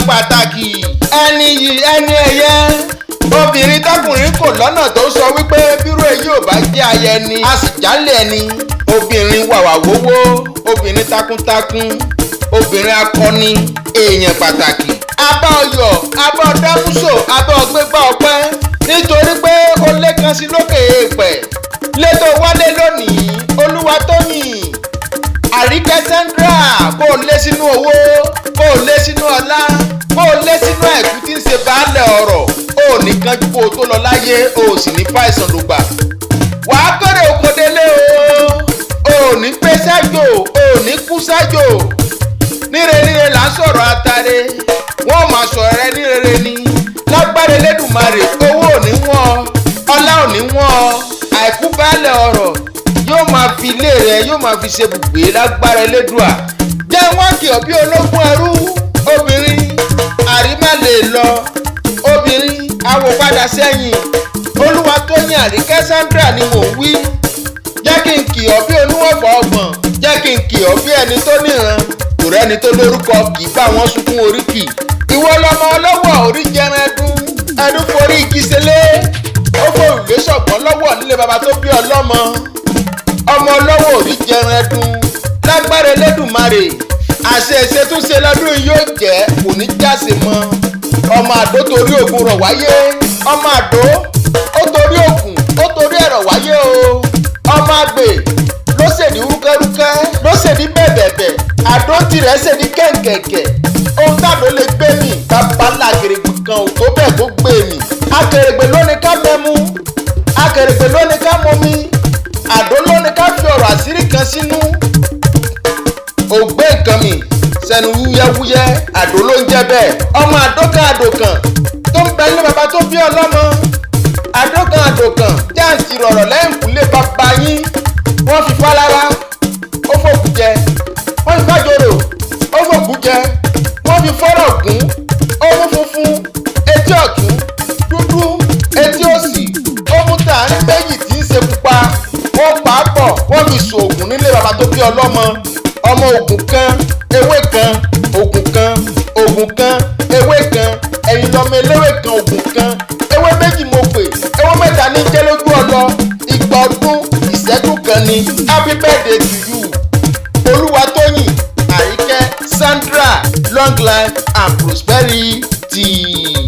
Pàtàkì, ẹni yìí, ẹni ẹ̀yẹ, obìnrin tọkùnrin kò lọ́nà tó sọ wípé bírò èyí ò bá jẹ́ ayẹni a sì jálẹ̀ ẹni. Obìnrin wàwà wówó, obìnrin takuntakun, obìnrin akọni, èèyàn pàtàkì. Abá ọyọ, abá ọdámúsò, abá ọgbẹgbà ọpẹ́ nítorí pé ó lékan sí lókè èèpẹ̀ létò wálé lónìí. Olúwatóyìn Àríkẹ́ Sandra, kó o lé sínú owó, kó o lé sínú ọlá, kó o lé sínú àìkú tí ń ṣe baálẹ̀ ọ̀rọ̀. O ò ní kánjú kó o tó lọ láyé, o ò sì ní fàìsàn lògbà. Wàá kéré oko délé o, ò ní pé sájò, o ò ní kú sájò. Níre níre là ń sọ̀rọ̀ atare, wọ́n máa sọ̀rọ̀ rẹ ní rere ni lágbára Elédùmarè. Owó ò ní wọ́n, ọlá ò ní wọ́n, àìkú baálẹ̀ ọ̀rọ̀ yóò máa fi ilé rẹ, yóò máa fi ṣe bùgbé lágbára Elédùà. Jẹ́ wọ́n kì ọ́ bí ológun ẹrú, obìnrin àrímá lè lọ, obìnrin awò padà sẹ́yìn. Olúwatóyìn Àríkẹ́ Sandra ni mò ń wí. Jẹ́ kí n kì ọ́ bí oníwọ̀fọ̀ ọgbọ̀n, jẹ́ kí n kì ọ́ bí ẹni tó níran kò rẹ́ni tó lórúkọ kì í bá wọn sunkún oríkì. Ìwọ lọmọ ọlọ́wọ́ orí jẹran ẹdún, ẹdún forí igi ṣẹlẹ̀, ó fòrùlé ṣọ̀gbọ́n lọ́wọ́ nílé baba tó bí ọlọ́mọ. Ọmọ ọlọ́wọ́ orí jẹran ẹdún, lágbára Elédùmarè, àṣẹ ìṣètúnṣe lọ́dún yìí yóò jẹ́, kò ní jáse mọ́. Ọmọ àdó torí ògùn rọ̀ wáyé, ọmọ àdó ó torí ògùn, ó torí ẹ̀rọ̀ wáyé o. Ọmọ àgbè ló ṣèdí rúkẹ́rúkẹ́, ló ṣèdí bẹ̀bẹ̀bẹ̀, àdó tirẹ̀ ṣèdí kẹ̀kẹ̀kẹ̀. Ohun tàdó lè gbé mi, bàbá ńlá akèrègbè kan ò tó bẹ́ẹ̀ kó gbé mi. Akèrègbè ló ní ká mẹ́mu, akèrègbè ló ní ká mumi, àdó ló ní ká fi ọ̀rọ̀ àṣírí kan sínú. Ògbé nǹkan mi sẹ́nu wúyẹ́wúyẹ́, àdó ló ń jẹ́ bẹ́ẹ̀. Ọmọ àdókan àdòkàn tó ń bẹ ní bàbá tó bí ọlọ́mọ, àdókan àdòkàn jáǹtì rọ̀rọ̀ lẹ́yìnkùlé bàbá yín. Wọ́n fi fálára, ó fòkù jẹ, wọ́n fi fájòrò, ó fòkù jẹ, wọ́n fi fọ́rọ̀ gún, ó mú funfun etí ọ̀tún, dúdú etí òsì, ó mú tààrin méjì tí ń ṣe pupa. Wọ́n pa á pọ̀, wọ́n fi ṣoògùn nílé bàbá tó bí ọlọ́mọ. Ọmọ ògùn kan ewé kan, ògùn kan, ògùn kan ewé kan, ẹ̀yin lọ́mọ eléwé kan, ògùn kan ewé méjì mo pè, ewé mẹ́ta ní jẹ́ lójú ọlọ. Igba ọdún ìṣẹ́jú kan ni. Happy birthday to you, Olúwatóyìn Àríkẹ́ Sandra, long life and prosperity.